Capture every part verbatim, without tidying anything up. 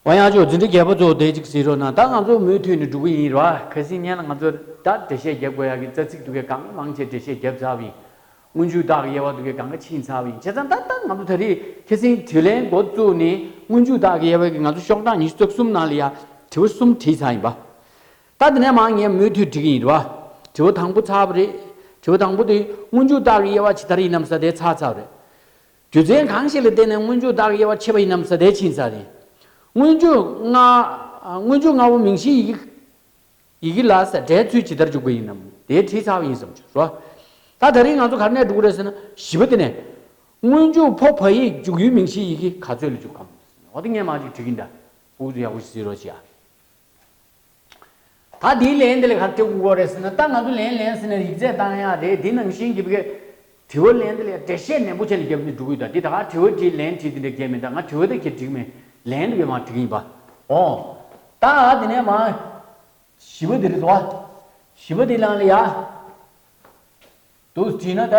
ཨོ་ཡང་ཅོ་འཛིན་གྲྭ་བརྒྱད་པ་ཚོ་དེ་གཅིག་གཟིགས་རོགས་གནང་། ད་ང་ཚོ་མུ་མཐུད་ནས་འགྲོ་གི་ཡིན་ར། ཁ་སང་ཉིན་ལ་ང་ཚོ་ད་འགྲེལ་བཤད་རྒྱབ་དགོས་ཡག་གི་རྩ་ཚིག་དུ་གའི་གང་མང་ཆེ་འགྲེལ་བཤད་རྒྱབ་ཚར་བ་ཡིན། སྔོན་འཇུག་རྟགས་ཀྱི་དབྱེ་བ་དུ་གའི་གང་ག་ཕྱིན་ཚར་བ་ཡིན། བྱས་ཙང་ད་ལྟ་ང་ཚོ་ད་རེས་ཁ་སང་དྲིས་ལན་འགོ་བཙུགས་ནས་སྔོན་འཇུག་རྟགས་ཀྱི་དབྱེ་བ་གི་ང་ཚོ་ཤོག་གྲངས་ཉི་ཤུ་རྩ་གསུམ་ནང་ལ་ཡ་དྲི་བ་གསུམ་དྲིས་ཚར་ཡིན་པ། ད་དེ་ནས་མང་ངས་མུ་མཐུད་འགྲིག་གི་ཡིན་ར། དྲི་བ་དང་པོ་ཚར་བ་རེད། དྲི་བ་དང་པོ་དེ་སྔོན་འཇུག་རྟགས་ཀྱི་དབྱེ་བ་ཇི་ལྟར་ཡིན་ནམ་ཟེར་དེ་ཚར་ཚར་བ་རེད། རྒྱུ་མཚན་གང་ཞིག་ལ་བརྟེན་ནས་སྔོན་འཇུག་རྟགས་ཀྱི་དབྱེ་བ་ཕྱེ་བ་ཡིན་ནམ་ཟེར་དེ་ཕྱིན་ཚར་རེད། སྔོན་འཇུག་ལྔ། སྔོན་འཇུག་ལྔ་པོ་མིང་གཞིའི་ཡི་གེ་ཡི་གེ་ལ་ཟེར་སྒྲའི་ཚུལ་ཇི་ལྟར་འཇུག་པ་ཡིན་ནམ་དེ་དྲིས་ཚར་བ་ཡིན་བསམ་བྱུང་རོ། ད་ད་རིང་ང་ཚོ་ག་རེ་ནས་འགྲོ་གི་རེད་ཟེར་ན་བཞི་པ་དེ་ནས། སྔོན་འཇུག་ཕོ་བ་ཡིག་འཇུག་ཡུལ་མིང་གཞིའི་ཡི་གེ་ག་ཚོད་ལ་འཇུག་གམ། འོ་དེ་ངས་མ་ཅིག་དྲི་གིན་ད། ཕྲུ་གུ་ཚོ་ཡག་པོ་ཞིག་གཟིགས་རོགས་བྱེད་ཨ། ད་དེའི་ལན་དེ་ལ་ག་རེ་སྤྲད་དགོས་རེད་ཟེར་ན། ད་ང་ཚོ་ལན་ལན་ཟེར་ན་ཡིག་ཚད་བཏང་ཡག་རེད། དེ་ནང་བཞིན་གྱི་བི་གའི་དྲི་བ་ལན་དེ་ལ་འགྲེལ་བཤད་ནན་པོ་བྱས་ནས་རྒྱབ་ནས་འགྲོ་གི་ཡོད། ད་དེ་ད་ག་དྲི་བ་དྲིས་ལན་དྲིས་དེ་འདྲ་རྒྱབ་མེད། ད་ང་དྲི་བ་དེ་ག་དྲིས་མེད། ལན་དེ་ག་མ་དྲི་གི་ཡིན་པ། ཨོ། ད་དེ་ནས་མ། བཞི་པ་དེ་རེད་བ། བཞི་པ་དེ་ལང་ལ་ཡ། དུ་དྲིས་ན་ད།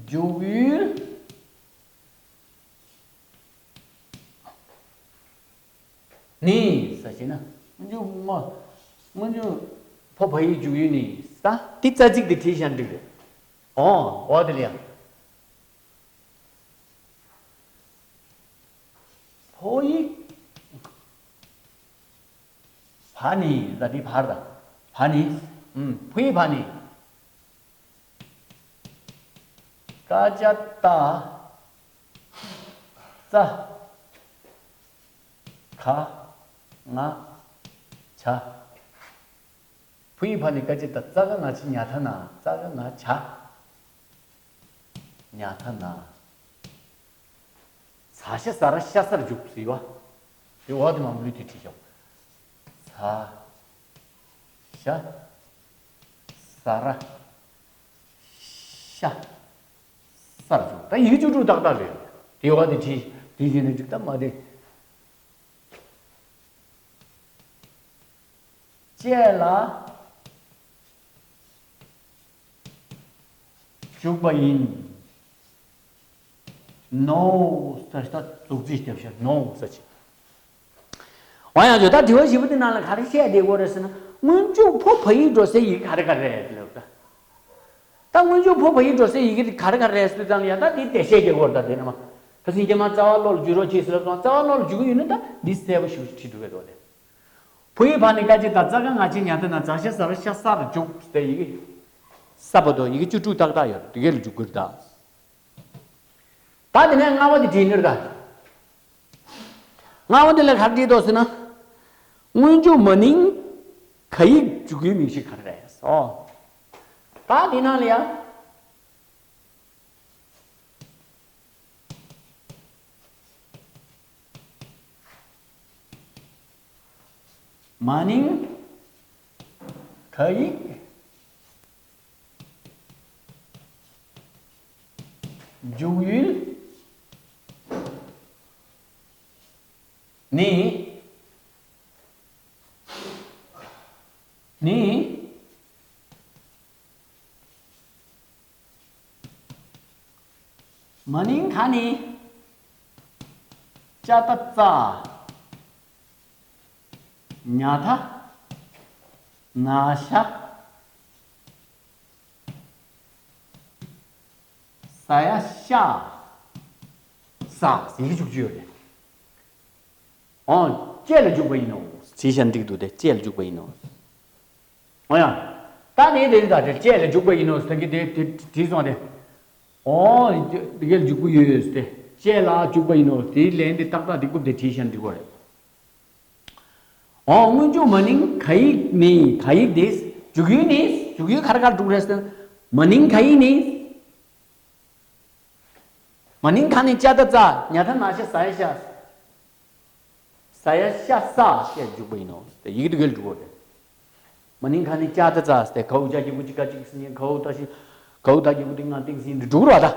འཇུག་ཡུལ་ནི་ཟེར་བྱས་ན། སྔོན་འཇུག་མ། སྔོན་འཇུག་ཕོ་བ་ཡིག་འཇུག་ཡུལ་ནི་ཟེར། དེ་རྩ་ཚིག་དེ་བྲིས་བཞག་འགྲིག་རེད། ཨོ་འོ་དེ་ལ་ཡ། ཕོ་ཡིག་བ་ནི་ཟེར་དེ་བར་དང་། བ་ནི། ཨུམ། ཕོ་ཡིག་བ་ནི། ཀ་ཅ་ཏ་ཙ་ག་ང་ཇ། ཕོ་ཡིག་བ་ནི་ཀ་ཅ་ཏ་ཙ་ག་ང་ཆི་ཉ་ཐ་ན་ཙ་ག་ང་ཇ། ཉ་ཐ་ན། ཚ་ཤ་ཟ་ར་ཤ་སར་འཇུག་ཟེར་བ། དེ་འོག་དེ་མ་མོ་ལུས་དེ་བྲིས་ཤོག་ཚ་ཤ་ཟ་ར་ཤ་སར་འཇུག་ད་ཡིག་བཅུ་དྲུག་ཏག་ཏག་རེད། དེ་འོག་དེ་བྲིས་བྲིས་བྱས་ནས་འཇུག་ད་མ་རེད། བཅས་ལ་འཇུག་པ་ཡིན་ནོ། ཟེར་ད་འཛུགས་རྩིས་རྒྱབ་ཤག་ནོ་ཟེར་ཅིག་འོ་ཡང་བརྗོད། ད་དྲི་བ་བཞི་པོ་འདི་ནང་ལ་ག་རེ་བཤད་བསྡད་ཡོད་རེད་ཟེར་ན། སྔོན་འཇུག་ཕོ་བ་ཡིག་འགྲོ་སའི་ཡི་གེ་ག་རེ་ག་རེ་རེད་ལབ་ད། ད་སྔོན་འཇུག་ཕོ་བ་ཡིག་འགྲོ་སའི་ཡི་གེ་ག་རེ་ག་རེ་རེད་ཟེར་ཙང་ཡང་ད་འདི་འགྲེལ་བཤད་རྒྱག་དགོས་རེད། ད་དེ་ནས་མ། ད་སེང་གེ་མ་རྩ་བ་ཀློག་ལ་འཇུག་རོགས་གྱིས་ཟེར་ལབ་སོང་། རྩ་བ་ཀློག་ལ་འཇུག་གི་ཡོད་ན་ད་འདི་གསལ་པོ་ཞིག་བྲིས་འདུག་གས་དོ་དེ། བུ་ཡི་བ་ནི་ཀ་ཅི་ད་ཙ་ག་ང་ཆི་ཉ་ཐ་ན་ཙ་ཤ་ཟ་ར་ཤ་སར་འཇུག་ཟེར་ཡི་གེ། ས་པ་དོ་ཡི་གེ་བཅུ་དྲུག་ཏག་ཏག་ཡོད་དེ་གས་ལ་འཇུག་དགོས་རེད་ད། ད་དེ་ནས་ལྔ་པ་དེ་བྲིས་ནི་རེད་ད། ལྔ་པ་དེ་ལ་ག་རེ་བྲིས་འདུག་ཟེར་ན། སྔོན་འཇུག་མ་ནིང་ག་ཡིག་འཇུག་ཡུལ་མིང་གཞི་ག་རེ་རེད་ཟེར། ད་དེ་ནང་ལ་ཡ། མ་ནིང་ག་ཡིག་འཇུག་ཡུལ་ནི། ནི། མ་ནིང་ག་ནི། ཅ་ཏ་ཙ། ཉ་ཐ། ན་ཤ། ས་ཡ་ཤ། ས། ཟེར་གྱི་འཇུག་རྒྱུ་ཡོད་རེད། ཨོ། བཅས་ལ་འཇུག་པ་ཡིན་ནོ། བྲིས་ཤག་འགྲིག་འདུག་སྟེ་བཅས་ལ་འཇུག་པ་ཡིན་ནོ། ཨོ་ཡ། ད་ནི་དེ་ད་དེ་བཅས་ལ་འཇུག་པ་ཡིན་ནོ་ཟེར་གྱི་དེ་དེ་བྲིས་སོང་སྟེ། ཨོ། དེ་གས་འཇུག་གི་ཡོད་ཟེར་ཏེ། བཅས་ལ་འཇུག་པ་ཡིན་ནོ། དེའི་ལན་དེ་ཏག་ཏག་དེ་རྐུབ་དེ་བྲིས་ཤག་འགྲིག་གོ་རེད། ཨོ། སྔོན་འཇུག་མ་ནིང་ག་ཡིག་ནི་ག་ཡིག་དེ། འཇུག་ཡུལ་ནི། འཇུག་ཡུལ་ག་རེ་ག་རེ་འགྲོ་གི་རེད་ཟེར་ན། མ་ནིང་ག་ཡིག་ནི། མ་ནིང་ག་ནི་ཅ་ཏ་ཙ། ཉ་ཐ་ན་ཤ་ས་ཡ་ཤ། ས་ཡ་ཤ་ས་ཞེས་འཇུག་པ་ཡིན་ནོ། དེ་ཡི་གེ་དེ་གས་འགྲོ་གི་རེད། མ་ནིང་ག་ནི་ཅ་ཏ་ཙ་སྟེ་གའུ་ཅ་གི་གུ་ཅི་ག་ཅིག་ཟིན་ཡིན་གའུ་ད་ཤི། གའུ་ད་གི་གུ་དེ་ང་ཏིང་ཟིན་འགྲོ་གི་རེད་ད།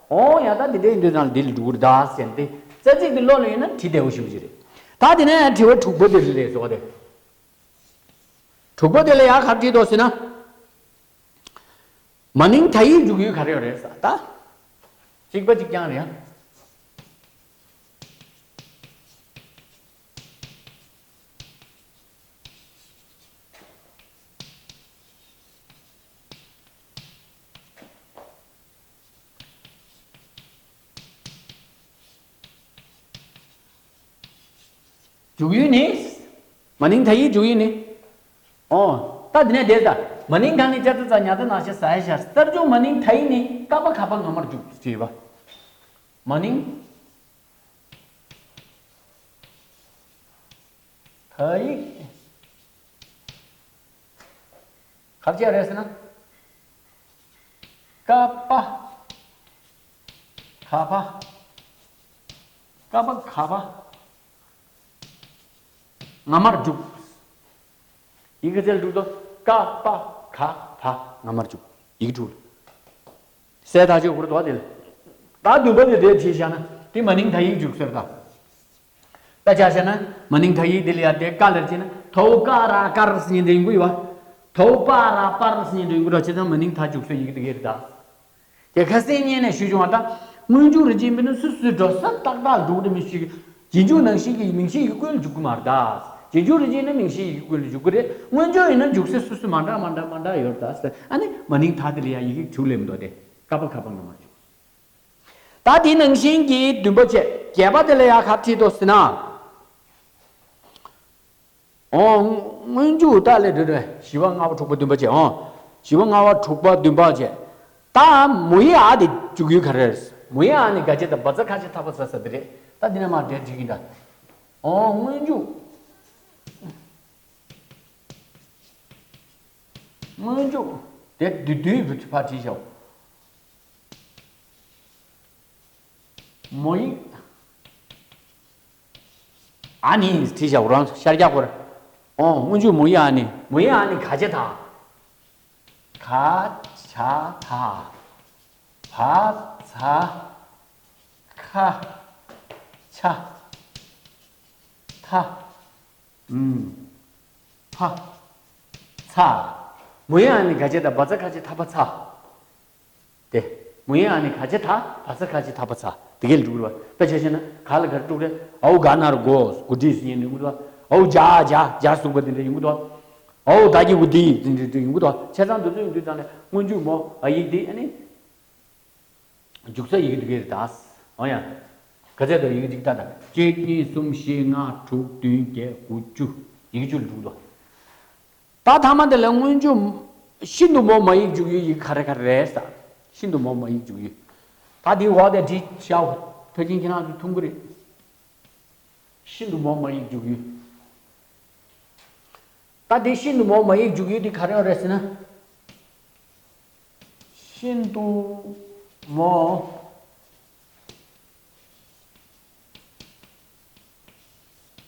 ཨོ་ཡ་ད་དེ་འདྲའི་འདི་ནང་འདི་ལ་འགྲོ་གི་རེད་ད་ཟེར་ཏེ། རྩ་ཚིག་དེ་ཀློག་ལ་ཡིན་ན་བྲིས་བདེ་བོ་ཞིག་ཅིག་རེད། ད་དེ་ནས་དྲི་བ་དྲུག་པ་དེ་ལས་སོ་དེ། དྲུག་པ་དེ་ལ་ཡང་ག་རེ་བྲིས་འདུག་ཟེར་ན། མ་ནིང་ད་ཡིག་འཇུག་ཡུལ་ག་རེ་ཡོད་རེད་ཟེར་ད། གཅིག་པ་གཅིག་རྐྱང་རེད་ཡ། འཇུག་ཡུལ་ནི། མ་ནིང་ད་ཡིག་འཇུག་ཡུལ་ནི། ཨོ། ད་འདི་ནས་བསྡད་ད། མ་ནིང་ག་ནི་ཅ་ཏི་ཙ་ཉ་ཏི་ན་ཤ་ཟ་ཡ་ཤ། གསར་འཇུག་མ་ནིང་ད་ཡིག་ནི་ཀ་པ་ག་པ་སྔ་མར་འཇུག་ཅེས་པ། མ་ནིང་ད་ཡིག་ག་རེ་བྱས་རེད་ཟེར་ན། ཀ་པ་ག་པ། ཀ་པ་ག་པ་སྔ་མར་འཇུག་ཡི་གེ་ཚེ་འགྲུབ་དོ། ཀ་པ་ག་པ་སྔ་མར་འཇུག་ཡི་གེ་འགྲུབ། གསལ་ཐག་ཆོད་ཁུར་དོ་དེ་ལ། ད་བདུན་པ་དེ་དེ་བྲིས་བཞག་ན་དེ་མ་ནིང་ད་ཡིག་འཇུག་ཟེར་ད། ད་ཆ་བཞག་ན་མ་ནིང་ད་ཡིག་དེ་ལ་ཡ་དེ་ཀ་ལ་བྱས་ན་ཐོ་ཀ་ར་ཀར་ཟེར་ནས་འདྲེན་གི་ཡོད་བ། ཐོ་པ་ར་པར་ཟེར་ནས་འདྲེན་གི་ར་བྱས་ཙང་མ་ནིང་ད་འཇུག་ས་ཡིག་དེ་ག་རེད་ད། དེ་ཁ་སང་ཉིན་ནས་ཞུས་བྱུང་བ་ད། སྔོན་འཇུག་རེ་ཅན་པས་ན་སུ་སུའི་འགྲོ་ས་ཏག་ཏག་འགྲོ་གི་རེད། མི་ཞིག་རྗེས་འཇུག་ནང་བཞིན་གྱི་མིང་གཞི་ཡི་གེ་ཀུན་ལ་འཇུག་གི་མ་རེད་ད། རྗེས་འཇུག་རེ་ཅན་ནི་མིང་གཞི་ཡི་གེ་ཀུན་ལ་འཇུག་གི་རེད། སྔོན་འཇུག་ཡིན་ན་འཇུག་ས་སུ་སུ་མ་འདྲ་མ་འདྲ་མ་འདྲ་ཡོད་རེད་ད། ཨ་ནི་མ་ནིང་ད་དེ་ལ་ཡ་ཡི་གེ་དྲུག་ལས་མི་འདུག་སྟེ། ཀ་པ་ག་པ་སྔ་མ་འཇུག་ད་དེ་ནང་བཞིན་གྱི་བདུན་པ་བྱས། བརྒྱད་པ་དེ་ལ་ཡ་ག་བྲིས་འདུག་ཟེར་ན། ཨོ། སྔོན་འཇུག་ད་ལས་འདྲ་འདྲ། བཞི་པ་ལྔ་པ་དྲུག་པ་བདུན་པ་བྱས། ཨོ། བཞི་པ་ལྔ་པ་དྲུག་པ་བདུན་པ་བྱས། ད་མོ་ཡི་ཨ་དེ་འཇུག་ཡུལ་ག་རེ་རེད། མོ་ཡི་ཨ་ནི་ག་ཅེ་ད་བ་ཚ་ག་ཅེ་ཐ་པ་ཚ་ས་དེ་རེད། ད་འདི་ན་མ་འདྲ་འགྲིག་གི་འདྲ། ཨོ། སྔོན་འཇུག་སྔོན་འཇུག་དེ་བདུད་བདུད་བུ་ཕར་བྲིས་ཤོག་མོ་ཡིག་ཨ་ནི་བྲིས་བཞག་རང་ཤར་རྒྱག་པར། ཨོ། སྔོན་འཇུག་མོ་ཡིག་ཨ་ནི། མོ་ཡིག་ཨ་ནི་ག་ཅེ་ད། ག་ཅ་ད། བ་ཚ་ཁ་ཅ་ད། ཨུམ། ཕ། ཚ། མོ་ཡིག་ཨ་ནི་ག་ཅེ་ད་བ་ཚ་ག་ཅེ་ཐ་པ་ཚ། དེ། མོ་ཡིག་ཨ་ནི་ག་ཅེ་ད་བ་ཚ་ག་ཅེ་ཐ་པ་ཚ། དེ་གས་འགྲུབ་རེད་བ། ད་ཆ་བཞག་ན་ག་ལ་ག་རེ་འགྲུབ་རེད། ཨའུ་ག་ན་རོ་གོ་གུ་ཏི་ཟེར་ཡིན་འགྲུབ་རེད་བ། ཨའུ་ཇ་ཇ་ཇ་ཟུག་པ་དེ་འདྲ་ཡིན་འགྲུབ་རེད་བ། ཨའུ་ད་གི་གུ་ཏི་དེ་འདྲ་ཡིན་འགྲུབ་རེད་བ། བྱས་ཙང་འདི་ཚོ་ཡིན་དུས་ཙང་ནས་སྔོན་འཇུག་མོ་ཨ་ཡིག་དེ་ཨ་ནི། འཇུག་ས་ཡི་གེ་འདི་ག་རེད་ད། འོ་ཡ། ག་ཚད་དང་ཡི་གེ་གཅིག་ལྟ་དང་། གཅིག་གཉིས་གསུམ་བཞི་ལྔ་དྲུག་བདུན་བརྒྱད་དགུ་བཅུ། ཡི་གེ་བཅུ་ལ་འཇུག་དོ། ད་ཐ་མ་དེ་ལ་སྔོན་འཇུག་ཤིན་ཏུ་མོ་མ་ཡིག་འཇུག་ཡུལ་ཡི་གེ་ག་རེ་ག་རེ་རེད་ཟེར། ཤིན་ཏུ་མོ་མ་ཡིག་འཇུག་ཡུལ། ད་འདི་འོག་དེ་བྲིས་བཞག་ཕལ་ཆེར་ཁྱེད་རང་ཚོ་མཐོང་གི་རེད། ཤིན་ཏུ་མོ་མ་ཡིག་འཇུག་ཡུལ། ད་དེ་ཤིན་ཏུ་མོ་མ་ཡིག་འཇུག་ཡུལ་དེ་ག་རེ་རེད་ཟེར་ན། ཤིན་ཏུ་མོ་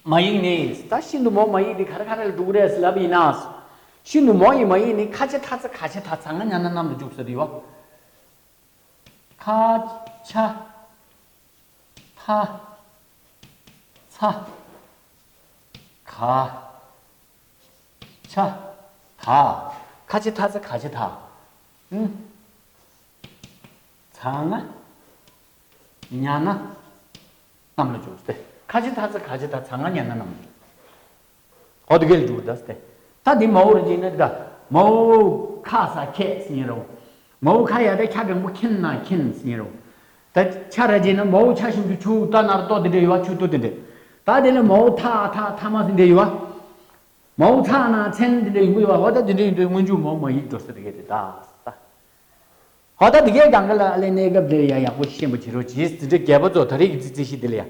མ་ཡིག་ནི། ད་ཤིན་ཏུ་མོ་མ་ཡིག་དེ་ག་རེ་ག་རེ་ལ་འགྲོ་གི་རེད་ཟེར་ལབ་ཡིན་ན། ཤིན་ཏུ་མོ་ཡི་མ་ཡིག་ནི་ཁ་ཆེ་ཐ་ཚ་ག་ཆེ་ཐ་ཚ་ང་ཉ་ན་ནམ་དུ་འཇུག་ས་དེ་བ། ཁ་ཆ་ཐ་ཚ་ག་ཆ་ཐ། ཁ་ཆེ་ཐ་ཚ་ག་ཆེ་ཐ། ཨུ། ཚ་ང་ཉ་ན་ནམ་ལ་འཇུག་སྟེ། ཁ་ཆེ་ཐ་ཚ་ག་ཆེ་ཐ་ཚ་ང་ཉ་ན་ནམ་ལ་འཇུག་འོ་དེ་གས་ལ་འགྲོ་གི་རེད་ཟེར་ཏེ། ད་འདི་མའོ་རེ་བྱས་ན་འདི་ད་མའོ་ཁ་ས་ཁེ་ཟེར་ཡིན་རོ། མའོ་ཁ་ཡ་ད་ཁ་གང་པོ་ཁེན་ན་ཁེན་ཟེར་ཡིན་རོ། ད་ཆ་རེ་བྱས་ན་མའོ་ཆ་ཞིམ་ཆུ་ཆུ་ད་ན་རོ་ཏོ་དེ་འདྲ་ཡོད་བ། ཆུ་ཏོ་དེ་འདྲ། ད་དེ་ལ་མའོ་ཐ་ཐ་ཐ་མ་ཟེར་འདྲ་ཡོད་བ། མའོ་ཚ་ན་ཚན་དེ་འདྲ་ཡོང་གི་ཡོད་བ། འོ་ད་དེ་འདྲ་ཡིན་དུས་སྔོན་འཇུག་མའོ་མ་ཡིག་འགྲོ་ས་དེ་གས་དེ་ད་ད། ཧོ་ད་འདི་གའི་སྒང་ག་ལ་ཨ་ལེ་གནས་སྐབས་འདི་ལ་ཡ་ཡག་པོ་ཤེས་པ་བྱེད་རོགས་གྱིས། འཛིན་གྲྭ་བརྒྱད་པ་ཚོ་ད་རེས་ཀྱི་རྩིས་རྩིས་ཤིག་འདི་ལ་ཡ།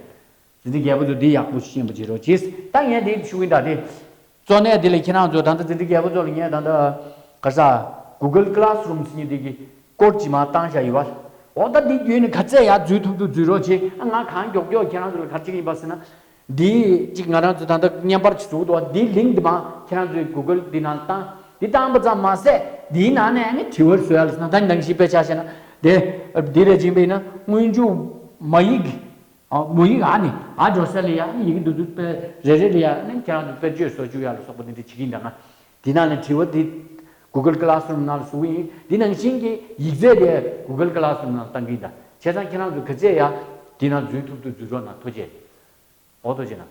འཛིན་གྲྭ་བརྒྱད་པ་ཚོ་འདི་ཡག་པོ་ཤེས་པ་བྱེད་རོགས་གྱིས། ད་ངས་འདི་ཞུ་གི་ཡིན་ད་དེ། གཙོ་གནད་འདི་ལ་ཁྱེད་རང་ཚོ་ད་ལྟ་འཛིན་གྲྭ་བརྒྱད་པ་ཚོ་ལ་ངས་ད་ལྟ་ག་ས་Google Classroom ཟེར་མཁན་འདི་གི་ཀོཌ་ཅིག་མར་བཏང་བཞག་ཡོད་བ། འོ་ད་འདི་བརྒྱུད་ནས་ག་ཚད་ཡག་འཛུལ་ཐུབ་ཐུབ་འཛུལ་རོགས་བྱེད། ཨ་ང་གང་མགྱོགས་མགྱོགས་ཁྱེད་རང་ཚོ་ལ་ག་རེ་བྱེད་ཀྱི་ཡིན་པ་ཟེར་ན། འདི་གཅིག་ང་རང་ཚོ་ད་ལྟ་བརྙན་པར་ཅིག་བཟོ་འདུག་བ། འདི་link་འདི་མར་ཁྱེད་རང་ཚོའི་Google་འདི་ནང་བཏང་། འདི་བཏང་པ་ཙམ་མ་ཟད་འདིའི་ནང་ནས་ཨ་ནི་དྲི་བ་བཟོ་ཡ་ལ་ཟེར་ན། ད་ནང་བཞིན་དཔེ་ཆ་བཤད་ན་དེ་འདི་རེ་བྱིན་པས་ན་སྔོན་འཇུག་མ་ཡིག་ཨ་མོ་ཡིག་ཨ་ནི་ཨ་འགྲོ་ས་ལ་ཡ་ཨ་ནི་ཡི་གེ་འདི་ཚོ་དཔེ་རེ་རེ་ལ་ཡ་ཨ་ནི་ཁྱེད་རང་ཚོ་དཔེ་བརྗོད་བཟོ་བཅུག་ཡ་ལ་སོགས་པ་འདི་འདྲ་བྱེད་ཀྱི་ཡིན་ད། ང་ དེ་ནང་ནས་དྲི་བ་དེ་Google Classroom་ནང་ལ་བཟོ་གི་ཡིན། དེ་ནང་བཞིན་གྱི་ཡིག་ཚད་དེ་Google Classroom་ནང་བཏང་གི་ཡིན། ད་བྱས་ཙང་ཁྱེད་རང་ཚོ་ག་ཚད་ཡ་དེ་ནང་འཛུལ་ཐུབ་ཐུབ་འཛུལ་རོགས་གནང་། ཐུགས་རྗེ་ཆེ། འོ་ཐུགས་རྗེ་གནང་།